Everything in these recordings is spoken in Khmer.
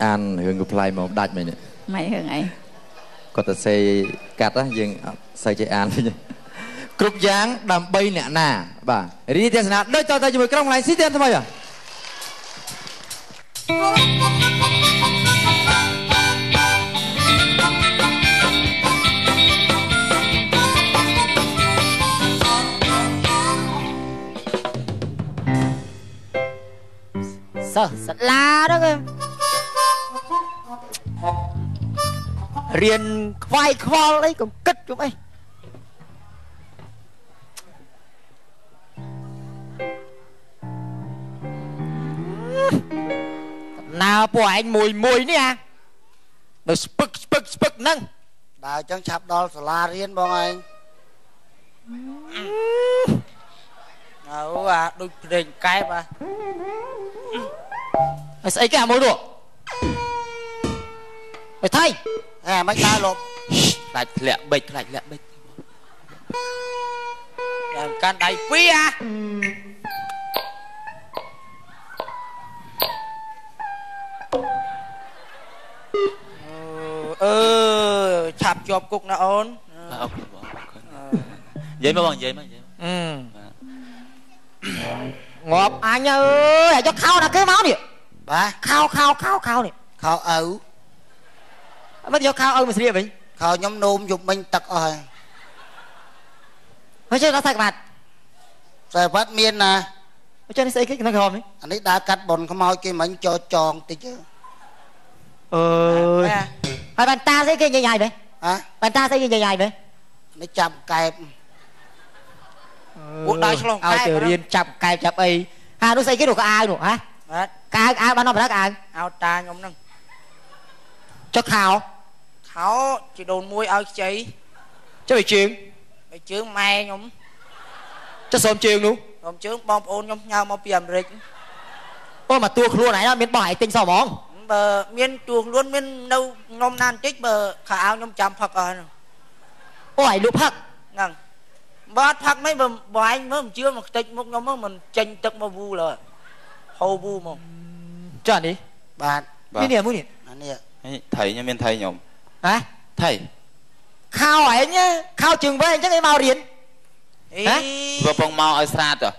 អានរឿងកំប្លែងមកដាច់មែន មិនរឿងអី គាត់ទៅសេកាត់ណា យើងអត់សូវចេះអានវិញ គ្រប់យ៉ាងដើម្បីអ្នកណា បាទរីទេសនាដូចតទៅ ជាមួយក្រុមកន្លែងស៊ីទៀនថ្មី បាទ សិស្សសាលាហ្នឹងរៀនខ្វាយខ្វល់អី កុំគិតជុំអី ណើពួកឯងមួយមួយនេះអានៅស្ពឹកស្ពឹកស្ពឹកហ្នឹង ដើរចឹងឆាប់ដល់សាលារៀនបងឯង អើអាដូចព្រេងកែបអា ហើយស្អីគេអាមួយនោះ អើថៃ ហេមិនដើរលប់ ខ្លាចធ្លាក់បិច ខ្លាចធ្លាក់បិច យ៉ាងកាន់ដៃពីរអា អឺឆាប់ជាប់គុកណាអូន។ បាទ អរគុណបង អរគុណ និយាយមកបង និយាយមក និយាយមក ងាប់អញអើយ អាយកខោណាគេមកនេះ? បាទ ខោខោខោខោនេះ ខោឪ មិនយកខោឪមកស្លៀកវិញ ខោខ្ញុំនោមយប់មិញទឹកអស់ហើយ ហើយចេះដល់ខ្សែក្បាត់ ខ្សែក្បាត់មានណា ចេះនេះស្អីគេក្នុងក្រហមនេះ? អានេះដើរកាត់ប៉ុនខ្មោចគេមិញ ចោចងតិច អើយ ហើយបានតាស្អីគេញ៉ៃញ៉ៃមែន ហ៎ បានតាស្អីគេញ៉ៃញ៉ៃមែន នេះចាប់កែប ពួកដើរឆ្លងកែប ឲ្យទៅរៀនចាប់កែបចាប់អីហា នោះស្អីគេនោះ កអាវនោះហ៎? បាទ កអាវ អាវបានដល់បណ្ដាកអាវ អោតាខ្ញុំហ្នឹង ចុះខោ ខោជីដូនមួយឲ្យខ្ចី ចុះឲ្យជើង ឲ្យជើងម៉ែខ្ញុំ ចុះសូមជើងនោះ សូមជើងបងប្អូនខ្ញុំផ្ញើមកពីអាមេរិក អូ មកតួខ្លួនឯងមានបោះឯងទិញសោះហ្មង បើមានតួខ្លួនមាននៅខ្ញុំណាបន្តិច បើខោអាវខ្ញុំចាំផឹកអស់ហ្នឹង អូ ឯងលក់ផឹកហ្នឹង បើអត់ផឹកមិន បើឯងមើលមិនជឿ មកខ្ទេចមុខខ្ញុំ មិនចេញទឹកមកវូលើហូវូមក ចុះអានេះ? បាទ នេះនេះមួយនេះ អានេះ ថៃ ខ្ញុំមានថៃខ្ញុំ ហ៎ ថៃ ខោឯងខោជើងវែងអញ្ចឹងឯងមករៀន អី កំពុងមកឲ្យស្រាតហ៎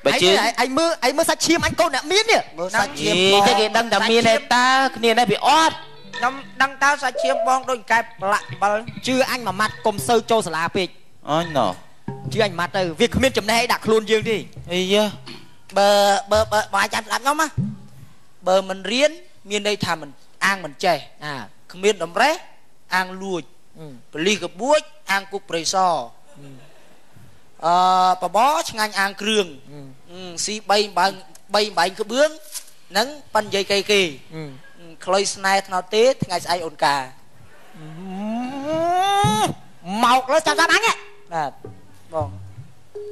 បើជឿឯងមើល ឯងមើលសាច់ឈាមអញកូនអ្នកមាននេះ មើលសាច់ឈាមបង គេដឹងតែមានទេ តើគ្នានេះវាអត់ ខ្ញុំដឹងតើសាច់ឈាមបងដូចកែប្រឡាក់បិល ជឿអញមួយម៉ាត់ កុំសូវចូលសាលាពេក អញណោ ជឿអញម៉ាត់ទៅ វាគ្មានចំណេះអីដាក់ខ្លួនយើងទេ អីយ៉ា បើបើបើបើចាំស្ដាប់ខ្ញុំណា បើមិនរៀនមានន័យថាមិនអាងមិនចេះ អាគ្មានតម្រេះអាងលួច បលិសកបួចអាងគុកព្រៃសរ អឺបបឆ្ងាញ់អាងគ្រឿងស៊ី3បើ3បែងក្បឿងនឹងប៉ិននិយាយកេគេខ្លុយស្នេហ៍ថ្នោតទេ ថ្ងៃស្អែកអូនកា មកលើចាំតាមអញ បាទបង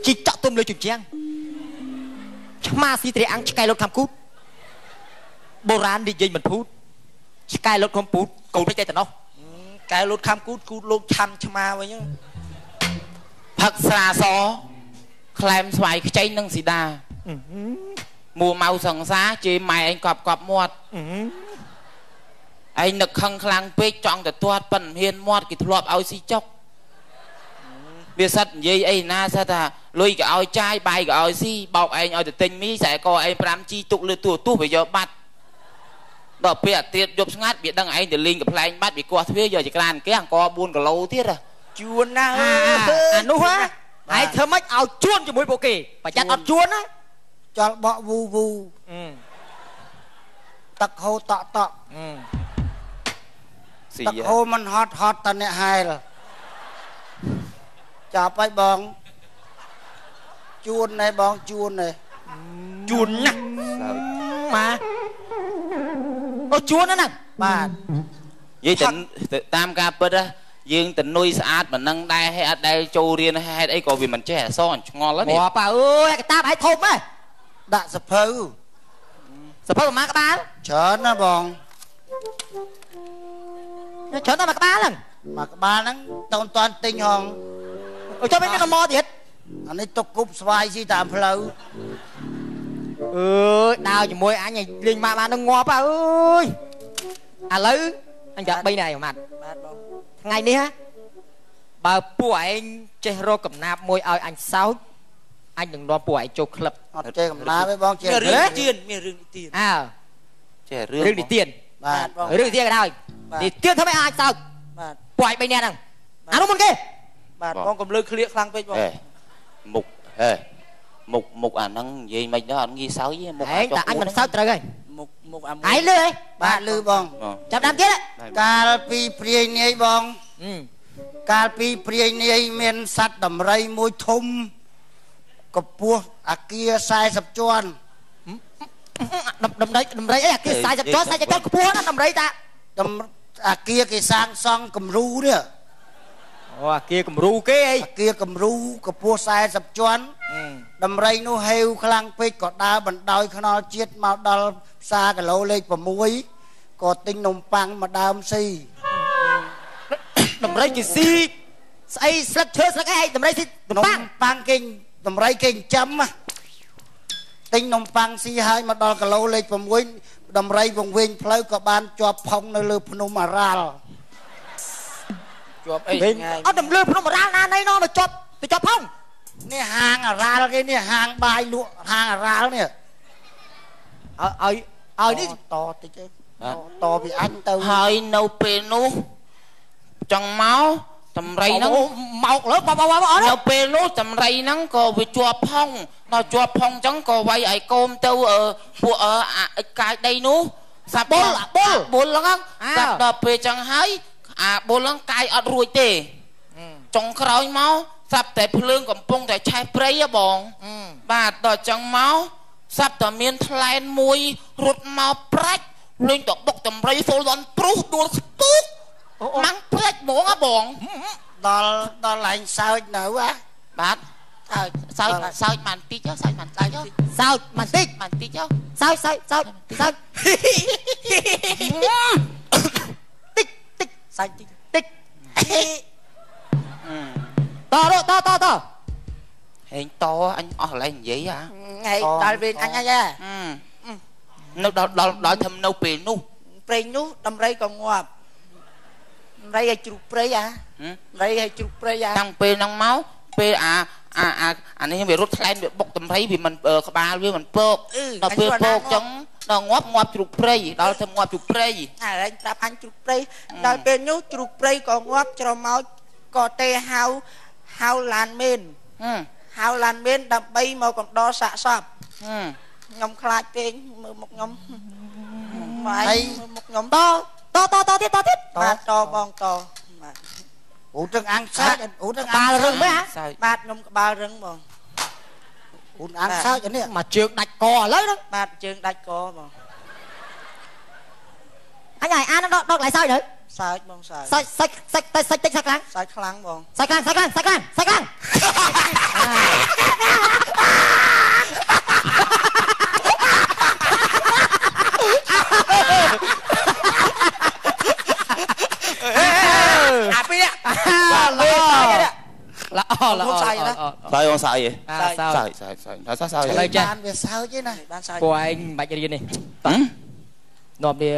ជីកចាក់ទុំលើជញ្ជាំង ឆ្មាស៊ីត្រីអាំង ឆ្កែលុតខំគូត បុរាណនិយាយមិនភូត ឆ្កែលុតខំពូតកូនពេចតែតំណោះ កែលុតខំគូតគូតលោកឆាន់ឆ្មាវិញ ផឹកស្រាសក្លែមស្វាយខ្ចីនិងស៊ីដា មួម៉ៅសង្សារជេរម៉ែឯងកប់កប់មាត់ឯង នឹកខឹងខ្លាំងពេកចង់ទៅទាត់ ប៉ិនមិនហ៊ានមាត់ គេធ្លាប់ឲ្យស៊ីចុក វាសិតនិយាយអីណា សិតថាលុយក៏ឲ្យចាយ បាយក៏ឲ្យស៊ី បោកឯងឲ្យទៅទិញមីខ្សែកឯង 5G ទុកលើទូទស្សន៍ វាយកបាត់ ដល់ពេលអាទៀតយប់ស្ងាត់ វាដឹងឯងទៅលេងកំ pl ែងបាត់ វាគាស់ទ្វារយកចក្រានគេអង្គ4គីឡូទៀត ជួនណា អានោះហ៎ ឯងធ្វើម៉េចឲ្យជួនជាមួយពួកគេ ប្រយ័ត្នអត់ជួនណា ចល់បក់វូវូ ទឹកហូរតក់តក់ ទឹកហូរមិនហត់ហត់តអ្នកហែល ចាប់ហើយបង ជួនណែបង ជួនណែ ជួនណាស់ម៉ា អូ ជួនណាស់ បាទ និយាយទៅតាមការពិត យើងទៅនុយស្អាតមិននឹងដែរ ហើយអត់ដែលចូលរៀន ហេតុអីក៏វាមិនចេះអសរ ឆ្ងល់ហ្នឹង ងាប់អើយ កតាបឲ្យធំហ៎ ដាក់សភៅ សភៅប្រហែលក្បាល ច្រើនណាបង ច្រើនតែមួយក្បាលហ្នឹង មួយក្បាលហ្នឹងតូនតាន់ទិញហង អូ ចុះវិញមានមកទៀត អានេះទុកគប់ស្វាយស៊ីតាមផ្លូវ អើយដើរជាមួយអញឲ្យលេងម៉ាក់បាននឹងងាប់អើយឥឡូវអញប្រាប់3នាក់ឯងម៉ាត់ បាទបង ថ្ងៃនេះបើពួកឯងចេះរកកំណាព្យមួយឲ្យអញសោចអញនឹងនាំពួកឯងចូលក្លឹប អត់ចេះកំណាព្យទេបងចេះ មានរឿងទៀនមានរឿងទៀន អើ ចេះរឿង រឿងនិទាន បាទ បង រឿងនិទានក៏ដោយនិទានធ្វើឲ្យអាចសោច បាទ ពួកឯង3នាក់ហ្នឹងអានោះមុនគេ បាទបងកុំលើក្លៀកខ្លាំងពេកបង អេមុខហេមុខមុខអាហ្នឹងនិយាយមិនដល់អត់ងាយសើចទេមុខ ឯងតែអញមិនសើចត្រូវហើយ មុខមុខអា ឯងលឺហ៎ បាទលឺបង ចាប់ដើមទៀត កាលពីព្រាយនាយបងកាលពីព្រាយនាយមានសត្វដំរីមួយធំកម្ពស់អាគារ40ជាន់ ដំរីដំរីអីអាគារ40ជាន់40ជាន់ខ្ពស់ណាស់ដំរីតា អាគារគេសាងសង់គំរូនេះ អូអាគារគំរូគេអី អាគារគំរូកម្ពស់40ជាន់ដំរីនោះហេវខ្លាំងពេកក៏ដើរបណ្ដោយខ្នល់ជាតិមកដល់ផ្សារគីឡូលេខ6ក៏ទិញនំប៉័ងមកដើមស៊ី ដំរីគេស៊ីស្អីស្លឹកឈើស្លឹកអីដំរីស៊ីនំប៉័ង ប៉័ងគេដំរីគេចិញ្ចឹមទិញនំប៉័ងស៊ីហើយមកដល់គីឡូលេខ6ដំរីវង្វេងផ្លូវក៏បានជាប់ផុងនៅលើភ្នំអារ៉ាល់ ជាប់អី អត់ដំលើភ្នំអារ៉ាល់ណាណីណមកជាប់ទៅជាប់ផុង នេះហាងអារ៉ាល់គេនេះហាងបាយលក់ហាងអារ៉ាល់នេះ ឲ្យឲ្យនេះ តតិចទេតពីអញទៅ ហើយនៅពេលនោះចង់មកតម្រៃហ្នឹង មកលើបបបអត់ នៅពេលនោះតម្រៃហ្នឹងក៏វាជាប់ផុងដល់ជាប់ផុងអញ្ចឹងក៏វាយឲ្យកូមទៅពួកអាកាយដីនោះសាប់ បុលបុល បុលហ្នឹងសាប់ដល់ពេលអញ្ចឹងហើយអាបុលហ្នឹងកាយអត់រួចទេចុងក្រោយមកសាប់តែភ្លើងកំពុងតែឆេះព្រៃហ៎បងបាទដល់អញ្ចឹងមកសាប់តែមានថ្លែនមួយរត់មកប្រាច់លេងទៅបុកតម្រៃសូលដនព្រុសដួលស្ពុកម៉ាំងព្រាច់ហ្មងហ៎បង ដល់ដល់ឡើងសើចនៅហ៎ បាទសើចសើចបានតិចសើចបានតិច សើចបានតិច បានតិច សើចសើចសើចសើចតិចតិច សើចតិច តិចតតតត ហេងតអញអស់កន្លែងនិយាយហ่า ថ្ងៃដល់វិញអញហើយ នៅដល់ដល់ដល់ធ្វើនៅពេលនោះ ព្រេងនោះដំរីក៏ងាប់ដំរីឲ្យជ្រុះព្រៃអាដំរីឲ្យជ្រុះព្រៃអា តាំងពេលហ្នឹងមកពេលអាអាអាអានេះវារត់ថ្លែនវាបុកដំរីវាមិនក្បាលវាមិនពកដល់ពេលពកចឹងដល់ងាប់ងាប់ជ្រុះព្រៃដល់ធ្វើងាប់ជ្រុះព្រៃ អាឯងប្រាប់អញជ្រុះព្រៃដល់ពេលនោះជ្រុះព្រៃក៏ងាប់ច្រមោចក៏ទេហៅហៅឡានមេនហៅឡានមេនដើម្បីមកកំដរសាកសពខ្ញុំខ្លាចពេកមើលមុខខ្ញុំមកឯងមើលមុខខ្ញុំ តតតតទៀតតទៀត បាទតបងតបាទ អូទាំងអាំងសើចអូទាំង ក្បាលរឹងមែនហ៎ បាទខ្ញុំក្បាលរឹងបង អូអាំងសើចអានេះ មកជើងដាច់កឥឡូវហ្នឹង បាទជើងដាច់កបង អញឲ្យអានដល់ដល់កន្លែងសើចទៅ សើចបងសើច សើចសើចសើចតែសើចតិចសើចខ្លាំង សើចខ្លាំងបង សើចខ្លាំងសើចខ្លាំងសើចខ្លាំងសើចខ្លាំង អាពីរ ល្អល្អ សើចបងសើចហ៎សើចសើចសើចសើចសើច ឥឡូវចេះ បានវាសើចទេណា បានសើច ពួកឯងមិនបាច់រៀនទេនាំនេះ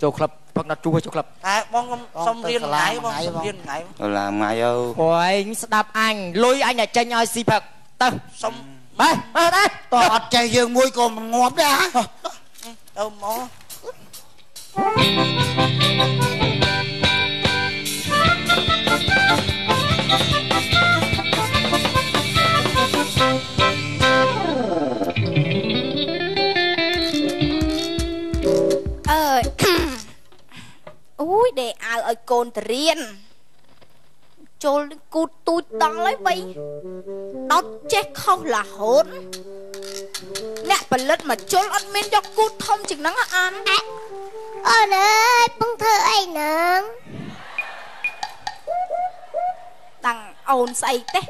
ចូលក្លឹបផឹកណាត់ជួចូលក្លឹប តែបងខ្ញុំសុំរៀនថ្ងៃបងសុំរៀនថ្ងៃ ឡាថ្ងៃអើ ពួកឯងស្ដាប់អញលុយអញតែចេញឲ្យស៊ីផឹកទៅ សុំ បាទបាទ តអត់ចេះយើងមួយក៏មិនងាប់ដែរ ទៅមក អើយអូយដេអាវឲ្យកូនទៅរៀនចូលគូតទូចដល់ហើយវៃដោតចេះខុសរហូតអ្នកផលិតមកជុលអត់មានយកគូតធំជាងហ្នឹងអាន អូនអើយពងធ្វើអីហ្នឹង តាំងអូនស្អីទេ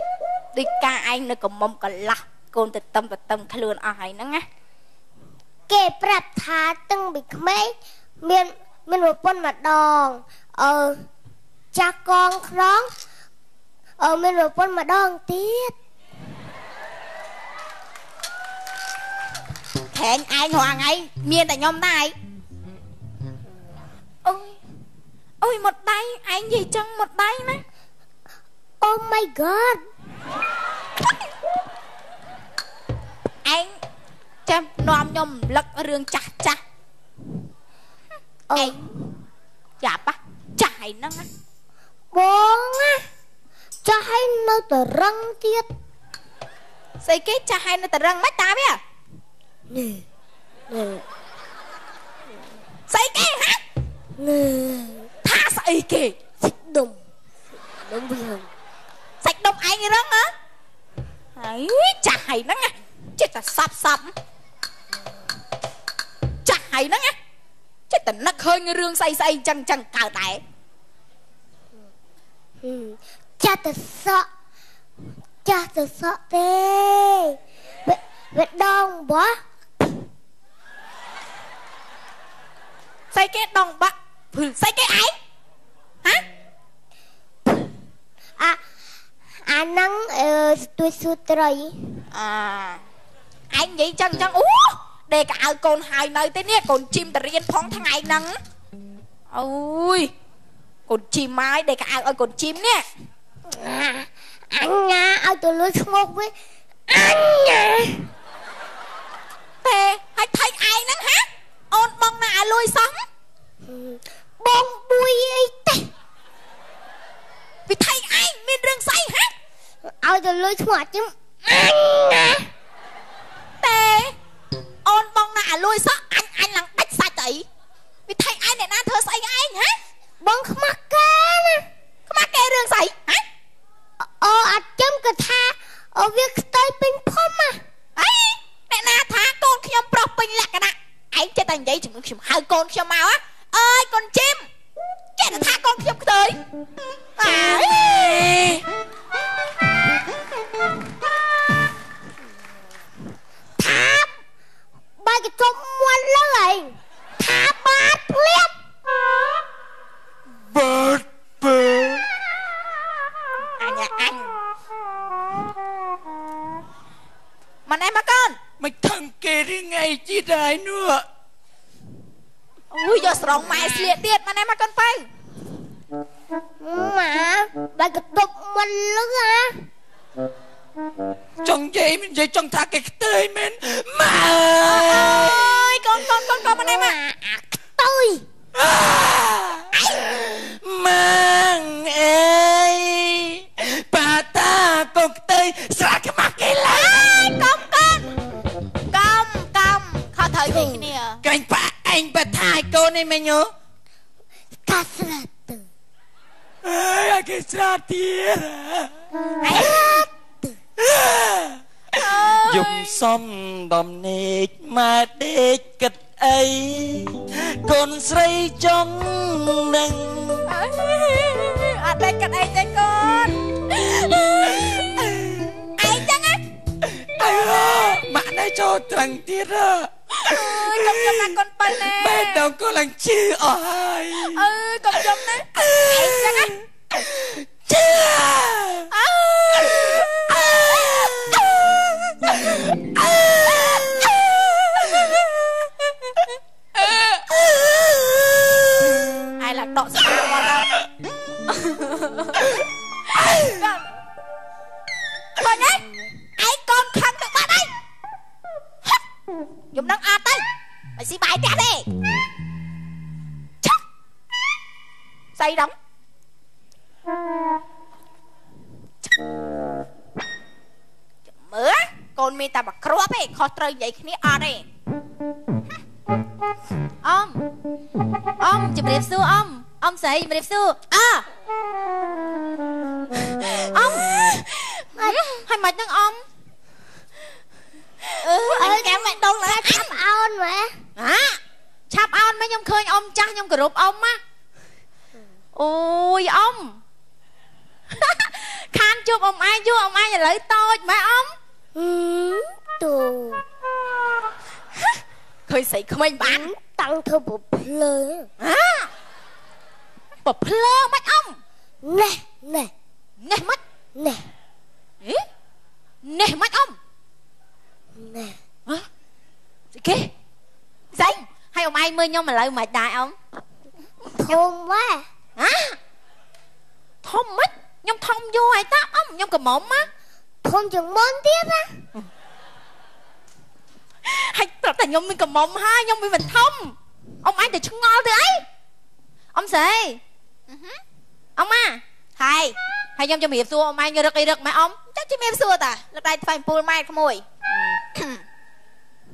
ដូចការឯងនៅកមុំកន្លះកូនទៅតឹមទៅតឹមខ្លួនអស់ហើយហ្នឹងណា គេប្រាប់ថាទឹងពីក្មេងមានមានប្រពន្ធម្ដងអឺចាស់កងខ្នងអឺមានប្រពន្ធម្ដងទៀត ខ ត្រែងឯងរាល់ថ្ងៃមានតែខ្ញុំដែរអូយអូយមកដៃឯងនិយាយចឹងមកដៃណា Oh my god ឯងចាំនាំខ្ញុំរំលឹករឿងចាស់ចាស់ឯងចាប់ចាស់ហើយហ្នឹងបងណាចាស់ហើយនៅតរឹងទៀតស្អីគេចាស់ហើយនៅតរឹងមិនតាវានេះនេះស្អីគេហានេះថាស្អីគេសាច់ដុំដុំវាសាច់ដុំឯងរឹងហ៎ហើយចាស់ហើយហ្នឹងចេះតែសាប់សាប់ចាស់ហើយហ្នឹងចេះតែនឹកឃើញរឿងស្អីស្អីចឹងចឹងកើតដែរចាស់តែសក់ចាស់តែសក់ទេវាដងបោះស្អីគេដងបាក់ស្អីគេឯងហ៎អាហ្នឹងស្ទួយសួត្រីអាឯងនិយាយចឹងចឹងអូដេកកៅកូនហើយនៅទេនេះកូនជីមតរៀនផងថ្ងៃហ្នឹងអូយកូនជីមហើយដេកកៅឲ្យកូនជីមនេះអញ្ញាឲ្យទៅលួចឈ្មោះវិញអញ្ញាទេហើយថៃឯងហ្នឹងហាអូនបងណាឲ្យលួយសោះបងបួយអីទេវិថីឯងមានរឿងស្អីហាឲ្យទៅលួចឈ្មោះអាជីមអញ្ញាទេអូនបងណាឲ្យលួយសោះអញឡើងដាច់សាច់ទៅអីវិថីឯងអ្នកណាធ្វើស្អីឯងហាបងខ្មាស់គេណាខ្មាស់គេរឿងស្អីហាអូអាចិមក៏ថាវាខ្ទើយពេញភូមិអីអ្នកណាថាកូនខ្ញុំប្រុសពេញលក្ខណៈឯងចេះតែនិយាយជាមួយខ្ញុំហៅកូនខ្ញុំមកអើយកូនជីមចេះតែថាកូនខ្ញុំខ្ទើយអើយថាបាយកញ្ចប់មាត់លើឯងថាបាតភ្លាបបើតបើអញអញម៉ណែមកកូនមិនថឹងគេរឿងអីជាតិហើយនោះអូយយកស្រងម៉ែស្លៀកទៀតម៉ណែមកកូនបើម៉ាបាយកន្ទប់មិនលឺហ่าចង់និយាយមិននិយាយចង់ថាគេខ្ទើយមែនម៉ាអើយកូនកូនកូនកូនម៉ណែមកអាខ្ទើយម៉ាងអើយបាតាកូនខ្ទើយស្រាខ្មាស់គេឡើយកុំកូនកុំកុំខុសត្រូវគ្នាកែងប៉ាឯងបាថាឲ្យកូននេះមែនញូកាស្រាទៅអើយឲ្យគេស្រាទៀតយំសំដំណេកម៉ែដេកគិតអីកូនស្រីចង់នឹងអត់ដេកគិតអីទេកូនឯងចឹងណាអើម៉ាក់ណែចូលត្រឹងទៀតអើយកុំយំណាកូនប៉ិនណាបែដងកូនឡើងជឿអស់ហើយអើកុំយំណាឯងចឹងណាជឿអើឯងឡើងដកស្មាមកដល់កូនឯងឯងកូនខឹងទៅបាត់ហើយខ្ញុំនឹងអត់ទៅមិនស៊ីបាយផ្ទះទេឆាប់ស្អីដល់មើលកូនមានតែមួយគ្រាប់ទេខុសត្រូវនិយាយគ្នាអត់ទេអ៊ំអ៊ំជម្រាបសួរអ៊ំអ៊ំស្រីជម្រាបសួរអើអ៊ំហើយមិននឹងអ៊ំអឺអើកាមិនដងឡើយឆាប់អោនម៉ែហាឆាប់អោនម៉ែខ្ញុំឃើញអ៊ំចាស់ខ្ញុំគោរពអ៊ំណាអូយអ៊ំខានជួបអ៊ំឯងយូរអ៊ំឯងឥឡូវតូចម៉ែអ៊ំទូឃើញស្រីក្មេងបានតាំងធ្វើប្រភ្លើហាប្រភ្លើមិនអ៊ំ នេះនេះ នេះមិន នេះ ហេនេះមិនអ៊ំ នេះ ហ៎ស្អីគេ មើលខ្ញុំឥឡូវមិនដែរអ៊ំធំវ៉ាហ៎ធំមិនខ្ញុំធំយូរហើយតាអ៊ំខ្ញុំកំមុំណាធំជាងមុនទៀតណាហើយប្រាប់តែខ្ញុំមានកំមុំហើយខ្ញុំវាមិនធំអ៊ំអញទៅឆ្ងល់ទៅអីអ៊ំស្រីអ៊ំម៉ាហើយហើយខ្ញុំជំរាបសួរអ៊ំឯងរឹកអីរឹកម៉ែអ៊ំចាំជំរាបសួរតាលើកដៃថ្វាយ7ម៉ែត្រក្មួយ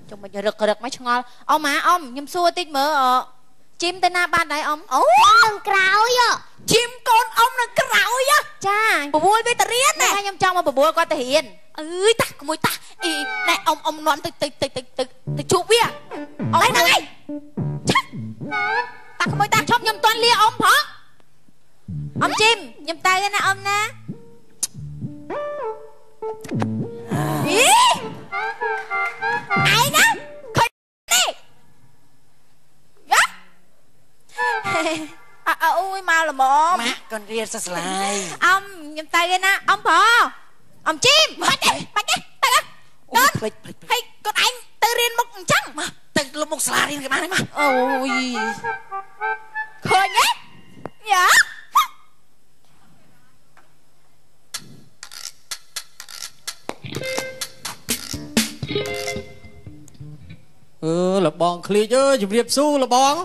ជុំមិនរឹករឹកមកឆ្ងល់អ៊ំម៉ាអ៊ំខ្ញុំសួរតិចមើលជីមទៅណាបានដែរអ៊ំអូនឹងក្រោយជីមកូនអ៊ំនឹងក្រោយចាបបួលវាទៅរៀនណាខ្ញុំចង់មកបបួលគាត់ទៅរៀនអើយតាក្មួយតាអីណែអ៊ំអ៊ំនាំទៅទៅទៅទៅទៅជួបវាអ៊ំហ្នឹងឯងឆាតាក្មួយតាឈប់ខ្ញុំតន់លាអ៊ំផងអ៊ំជីមខ្ញុំទៅណាអ៊ំណាអីឯងណាឃើញនេះយ៉ាអើអូយមកល្មមម៉ាក់កូនរៀនសស្លាយអ៊ំខ្ញុំទៅណាអ៊ំប្រុសអ៊ំជីមបាច់ទេបាច់ទេទៅអូភ្លេចភ្លេចហើយកូនឯងទៅរៀនមុខអញ្ចឹងមកទៅលុបមុខសាលារៀនគេបានហើយមកអូយឃើញទេយ៉ាអឺលបងឃ្លៀចអើយជម្រាបសួរលបង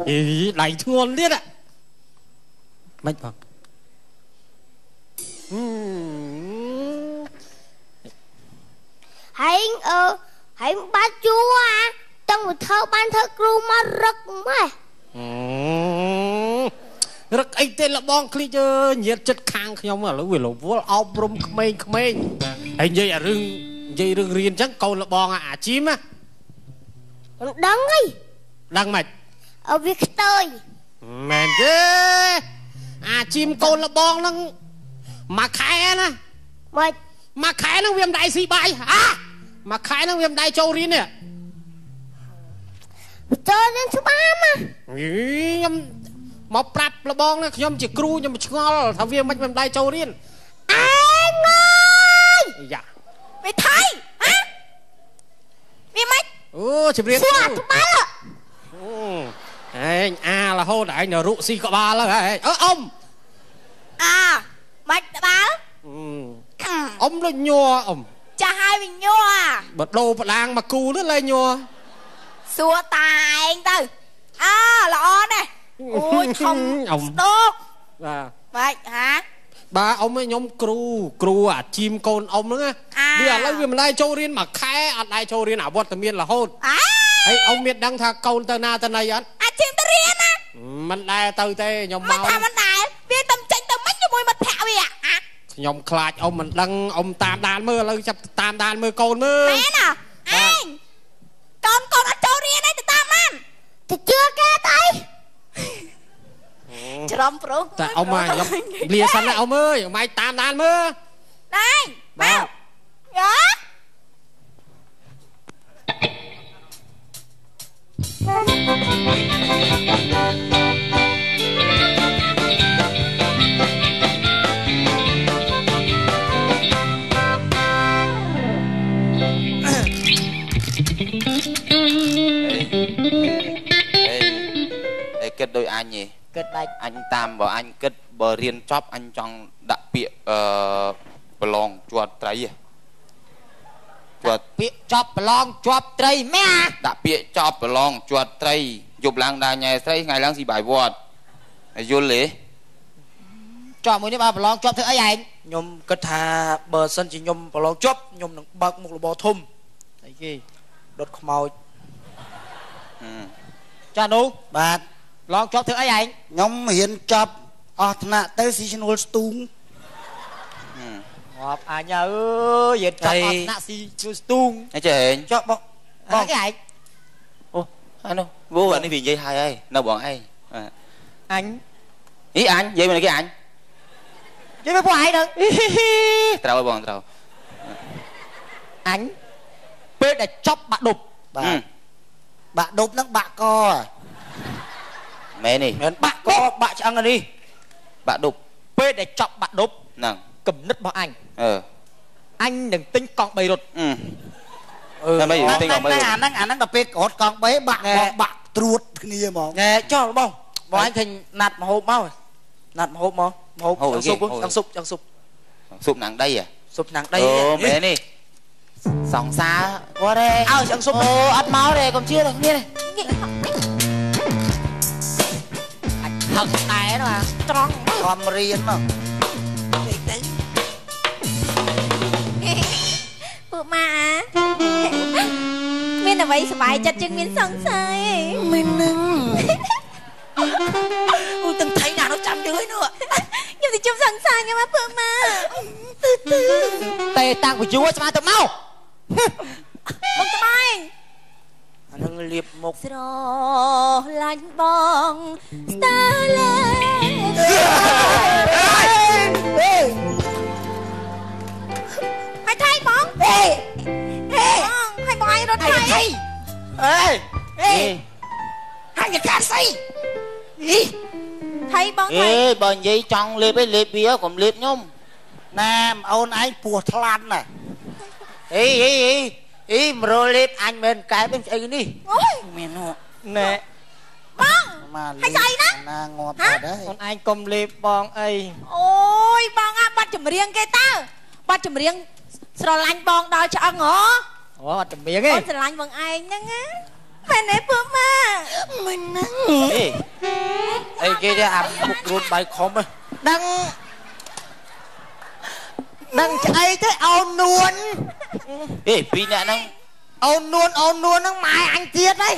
អីដៃធ្ងន់ទៀតមិនបងហើយអឺហើយបាត់ជួអាតាំងពីធ្វើបានធ្វើគ្រូមករឹកម៉េះរឹកអីទេលបងឃ្លីចអើយញាតចិត្តខាងខ្ញុំឥឡូវវារវល់អប់រំក្មេងៗហើយនិយាយអារឿងនិយាយរឿងរៀនអញ្ចឹងកូនលបងអាជីមណាមិនដឹងអីដឹងម៉េចអើវាខ្ទើយមែនទេអាជីមកូនលបងហ្នឹងមួយខែណាម៉េចមួយខែហ្នឹងវាមិនដៃស៊ីបាយអាមួយខែហ្នឹងវាមិនដៃចូលរៀននេះចូលរៀនច្បាស់ណាខ្ញុំមកប្រាប់លបងណាខ្ញុំជាគ្រូខ្ញុំឆ្ងល់ថាវាមិនមិនដៃចូលរៀនអេងើយយ៉ាវាថៃហ៎វាមិនអូជម្រាបសួរអាត្បាល់អូឯងអារហូតឯងនៅរុស៊ីក្បាលហើយអឺអ៊ំអាមិនក្បាលអ៊ំដូចញ័រអ៊ំចាស់ហើយវាញ័របើដូរផ្ដាងមកគូទៅលែងញ័រសួរតាឯងទៅអើល្អណាស់អូយធំស្ដោកបាទបាច់ហាបាទអ៊ំខ្ញុំគ្រូអាជីមកូនអ៊ំហ្នឹងវាឥឡូវវាមិនដែរចូលរៀនមួយខែអត់ដែរចូលរៀនអវត្តមានរហូតហើយអ៊ំមានដឹងថាកូនទៅណាទៅណីអត់អាជីមទៅរៀនណាមិនដែរទៅទេខ្ញុំមកមិនថាមិនដែរវាតែចេញទៅមិនជាមួយមិត្តភក្តិវាអាខ្ញុំខ្លាចអ៊ំមិនដឹងអ៊ំតាមដានមើលឥឡូវចាប់តាមដានមើលកូនមើលមែនអឯងកូនកូនអត់ចូលរៀនទេទៅតាមបានទៅជឿគេទៅច្រំប្រុសតែអ៊ំមកខ្ញុំលាសិនណាអ៊ំអើយអ៊ំឯងតាមដានមើលណែមកយ៉ា អេគិតដូចអញទេគិតដាច់អញតាមបើអញគិតបើរៀនចប់អញចង់ដាក់ពាក្យអឺប្រឡងជាប់ត្រីជាប់ពាក្យចប់ប្រឡងជាប់ត្រីម៉ែដាក់ពាក្យចប់ប្រឡងជាប់ត្រីយប់ឡើងដើរញ៉ែស្រីថ្ងៃឡើងស៊ីបាយវត្តយល់ទេជាប់មួយនេះបើប្រឡងជាប់ធ្វើអីឯងខ្ញុំគិតថាបើសិនជាខ្ញុំប្រឡងជាប់ខ្ញុំនឹងបើកមុខរបរធំអីគេដុតខ្មោចចានោះបាទឡងជាប់ធ្វើអីឯងខ្ញុំរៀនចប់អស់ថ្នាក់ទៅស៊ីឈ្នួលស្ទូងងាប់អញអើយរៀនចប់អស់ថ្នាក់ស៊ីឈ្នួលស្ទូងអីចេះឯងចប់បងបងគេឯងអូអានោះវូអានេះវានិយាយហើយហើយនៅបងឯងអញអីអញនិយាយមកគេអញនិយាយមកពួកឯងទៅត្រូវហើយបងត្រូវអញពេលដែលចប់បាក់ឌុបបាទបាក់ឌុបហ្នឹងបាក់កមែននេះមែនបាក់កបាក់ឆ្អឹងនេះបាក់ឌុបពេលដែលចប់បាក់ឌុបហ្នឹងគំនិតរបស់អញអឺអញនឹងទិញកង់3រត់ តែមិនទិញកង់3 អាហ្នឹងដល់ពេលរត់កង់3បាក់បាក់ត្រួតគ្នាហ្មងណែចុះបងបងអញឃើញណាត់មហូបមកណាត់មហូបមកមហូបចង់ស៊ុបចង់ស៊ុបស៊ុបណាំងដីហ៎ស៊ុបណាំងដីអូមែននេះសង្សារគាត់ទេអើចង់ស៊ុបអូអត់មកទេកុំជឿដល់គ្នាទេអាចហឹកដែរណាត្រង់ខំរៀនមកទៅពួកម៉ាអាមានអ្វីសប្បាយចិត្តជាងមានសង្សារឯងមិននឹងអូទាំងថៃណានោះចាំយឺនោះខ្ញុំទៅជុំសង្សារខ្ញុំមកពួកម៉ាទឺទឺតែតាំងពីយូរស្មានទៅមកបងត្បែងអានឹងលាបមុខស្រឡាញ់បងស្ទើលេហើយថៃបងអេបងហើយបងឯងរត់ថៃអេអេហើយកាស្អីអីថៃបងថៃអេបើនិយាយចង់លេបឯងលេបវាកុំលេបខ្ញុំណែអូនឯងពោះថ្លាន់ណាអេអេអេអីមរលេបអញមិនកែបស្អីនេះអូយមាននោះណែបងហើយស្អីណាណាងាប់បាត់ហើយអូនឯងកុំលេបបងអីអូយបងអាបាត់ចម្រៀងគេតើបាត់ចម្រៀងស្រឡាញ់បងដល់ឆ្អឹងហ៎អូអត់ចម្រៀងទេអូនស្រឡាញ់បងឯងហ្នឹងណាមែនទេពួកម៉ាមិនហ្នឹងអេអីគេទេអាមុខរួនបាយខំហ៎ដឹងដឹងឆ្អីទេអូននួនអេពីរអ្នកហ្នឹងអូននួនអូននួនហ្នឹងម៉ែអញទៀតហី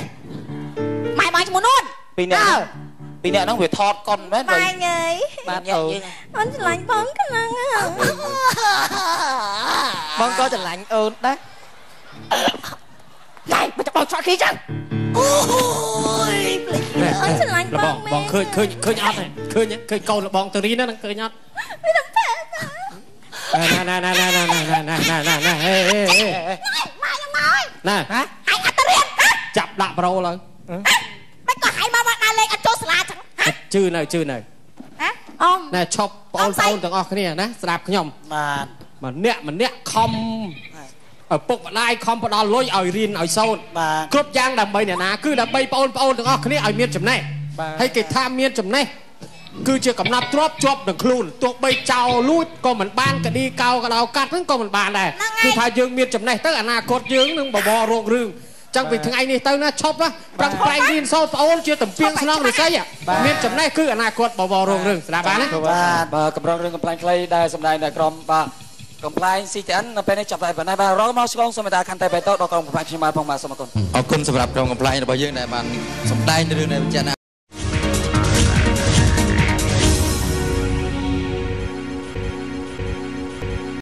ម៉ែបងឈ្មោះនួនពីរអ្នកហ្នឹងវាថតកុនមែនម៉ែអើយបាទអូនអូនស្រឡាញ់បងខ្លាំងហ៎បងក៏ស្រឡាញ់អូនដែរណែមិនបងឆក់គេចឹងអូយភ្លេចអូនស្រឡាញ់បងមែនបងឃើញឃើញឃើញអត់ឃើញឃើញកូនលបងទៅរៀនហ្នឹងឃើញអត់មិនដឹងទេណែណែណែណែណែណែណែណែណែណែហេហេហេម៉ែខ្ញុំមកហើយណែហ៎ឯងអត់ទៅរៀនចាប់ដាក់ប្រូឡើយមិនក៏ហៃមកដើរលេងអត់ចូលសាលាចឹងហ៎ជឿនៅជឿនៅហ៎អ៊ំណែឈប់បងប្អូនទាំងអស់គ្នាណាស្ដាប់ខ្ញុំបាទម្នាក់ម្នាក់ខំឪពុកម្ដាយខំផ្ដល់លុយឲ្យរៀនឲ្យសូត្រគ្រប់យ៉ាងដើម្បីអ្នកណាគឺដើម្បីបងប្អូនទាំងអស់គ្នាឲ្យមានចំណេះហើយគេថាមានចំណេះគឺជាកំណត់ទ្របជាប់នឹងខ្លួនទោះបីចោលលួចក៏មិនបានកឌីកោកដោកាត់ហ្នឹងក៏មិនបានដែរគឺថាយើងមានចំណេះទៅអនាគតយើងនឹងបបររងរឿងចឹងពីថ្ងៃនេះទៅណាឈប់ណាប្រឹងប្រែងរៀនសូត្រប្អូនជាតំពីងស្នងឫស្សីមានចំណេះគឺអនាគតបបររងរឿងស្ដាប់បានណាបាទកម្រងរឿងកំប្លែងខ្លីដែលសម្ដែងនៅក្រុមបាទកំប្លែង CTN នៅពេលនេះចាប់តែប៉ុណ្ណេះបាទរកមកឆ្លងសូមមេត្តាខន្តីបេតដល់ក្រុមកំប្លែងខ្ញុំបាទផងបាទសូមអរគុណអរគុណសម្រាប់ក្រុមកំប្លែងរបស់យើងដែលបានសម្ដែងរឿងដែលបញ្ជាក់